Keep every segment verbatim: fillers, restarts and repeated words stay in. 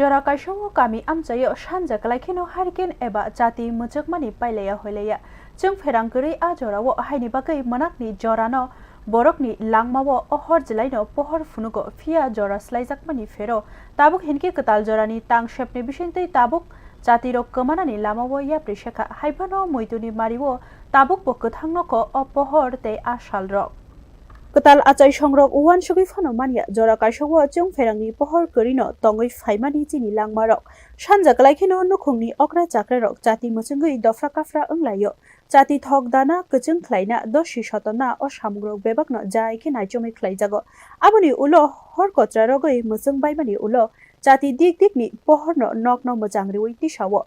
Jora kaisa o kami amchaio sanja kwlai kheno hurricane eba chati mwchwkmani pailaiya hoilaiya. Chwng pherang kwrwi a jorao haini bagwi mwnakni jorano borokni langmao o hor jelaino pohor phunugo, phiya jora slaijakmani phero tabuk hinkhe kwtal jorani tangsepni bisingtwi tabuk chatirok kwmanani lamao yapri sekha. Haiphano muituni mario tabukbo kwthang nokho o pohor tei a salrok. Kwtal achaisongrok uansugwi phano manya, jora kaisao chwng pherangni pohor kwrwino tongwi phaimani chini langmarok. Sanja kwlai kheno nukhungni okra chakrarok chati mwchwngwi dofra kafra wnglaio. Chati thok dana kwchwng khlaina, dosi sotonna o samungrok bebakno jai khe naichomwi khlaijago. Aboni ulo hor kotra rogwi mwchwng baimani ulo chati dik dikni pohorno nokno mwchang riwi tisao.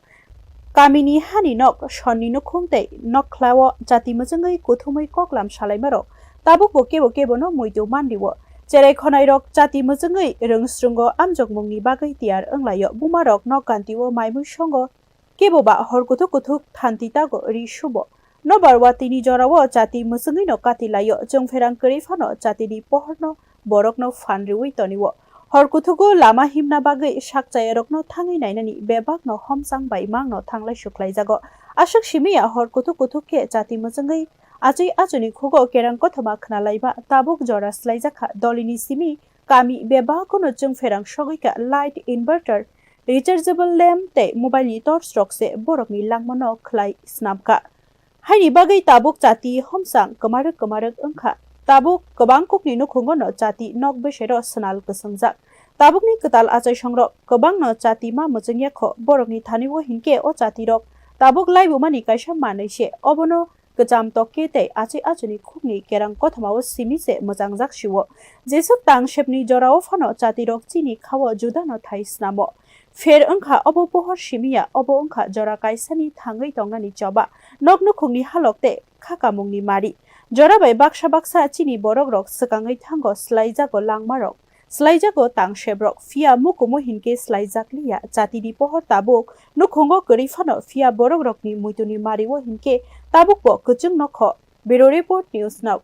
Kamini hani nok, sonni nukhung tei nokhlao chati mwchwngwi kuthumwi koklam salaimarok tabukbo kebo kebono muitu manrio. Cherai khonairok chati mwchwngwi rwngsrwngo amjokmungni bagwi tiyar wnglaio. Bumarok nok kantio maimui songo, kebo ba hor kuthuk kuthuk thanti tago ri subo. Nobar watini jorao chati mwchwngwino kati laio, chwng pherang kwrwi phano chatini pohorno borokno phan riwi tonio. Hor kuthugo lama himna bagwi sakchayarokno thangwi nainani bebakno homchang bai mangno thanglai sukhlaijago. Aswk simiya hor kuthuk kuthuk khe chati mwchwngwi achwi achuni khugo kerang kothoma khnalaiba tabuk jora slaijakha. Dolini simi kami bebakono chwng pherang sogwikha, light, inverter, rechargeable lamp tei mobile ni torch rok se borokni langmano khlai snamkha. Haini bagwi tabuk chati homsang kwmarwk kwmarwk wngkha. Tabuk kwbang kokni nukhungono chati nok besero swnal kwswngjak. Tabukni kwtal achaisongrok kwbangno chati ma mwchwngya kho, borokni thanio hinkhe o chatirok tabuk laibumani kaisa manwi se. Obono kwcham tokke tei achwi achuni khukni kerang kothomao simi se mwchangjak sio. Jeswk tangsepni jorao phano chatirok chini khao judano thai snamo. Pher wngkha obo pohor simiya, obo wngkha jora kaisani thangwi tongnani choba, nok nukhungni halok tei khakamungni mari. Jora bai baksa baksa chini borokrok swkangwi thango, swlaijago langmarok, swlaijago tangsebrok, phiya mukumu hinkhe swlaijakliya. Chatini pohor tabuk nukhungo kwrwi phano, phiya borokrokni muituni mario hinkhe tabukbo kwchwng nokho. Bureau Report, News Now.